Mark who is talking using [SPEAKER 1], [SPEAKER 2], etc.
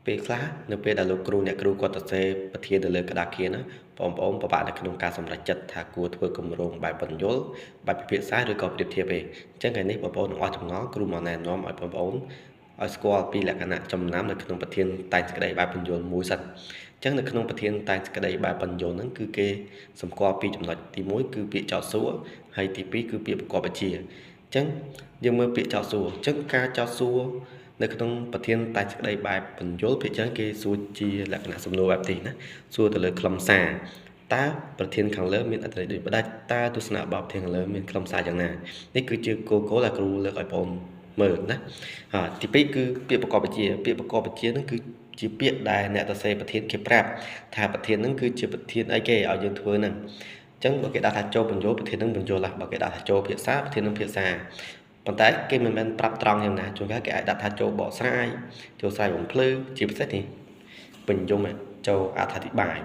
[SPEAKER 1] ពេលខ្លះនៅពេលដែលលោកគ្រូអ្នកគ្រូគាត់សរសេរប្រធានទៅលើក្តារខៀនណាបងប្អូនពិបាកនៅក្នុងការសម្រេចចិត្តថាគួរធ្វើគម្រោងបែបពន្យល់បែបពិភាក្សាឬក៏ប្រៀបធៀបទេអញ្ចឹងថ្ងៃនេះបងប្អូននឹងអស់ចម្ងល់គ្រូមកណែនាំឲ្យបងប្អូនឲ្យស្គាល់ពីលក្ខណៈចំណាំនៅក្នុងប្រធានតែងសេចក្តីបែបពន្យល់មួយសិនអញ្ចឹងនៅក្នុងប្រធានតែងសេចក្តីបែបពន្យល់ហ្នឹងគឺគេសម្គាល់ពីចំណុចទី1គឺពាក្យចោទសួរហើយទី2គឺពាក្យប្រកបវិជ្ជាអញ្ចឹងយើងមើលពាក្យចោទសួរអញ្ចឹងការចោទសួរនៅក្នុងប្រធានតែងសេចក្តីបែបពន្យល់ភាគច្រើនគេសួរជាលក្ខណៈសំណួរបែបនេះណាសួរទៅលើខ្លឹមសារតើប្រធានខាងលើមានអត្ថន័យដូចម្ដេចតើទស្សនៈរបស់ប្រធានខាងលើមានខ្លឹមសារយ៉ាងណានេះគឺជាគោលគោលដែលគ្រូលើកឲ្យបងមើលណាហើយទី2គឺពាក្យប្រកបវិជ្ជាពាក្យប្រកបវិជ្ជាហ្នឹងគឺជាពាក្យដែលអ្នកសរសេរប្រធានគេប្រាប់ថាប្រធានហ្នឹងគឺជាប្រធានអីគេឲ្យយើងធ្វើហ្នឹងអញ្ចឹងបើគេដាក់ថាចូលបញ្យល់ប្រធានហ្នឹងបញ្យល់ឡាបើគេដាក់ថាចូលភាសាប្រធានហ្នឹងភាសាប៉ុន្តែគេមិនមែនប្រាប់ត្រង់យ៉ាងណាជួនកាលគេអាចដាក់ថាចូលបកស្រាយចូលស្រាយបំភ្លឺជាពិសេសនេះពេញនិយមចូលអត្ថាធិប្បាយ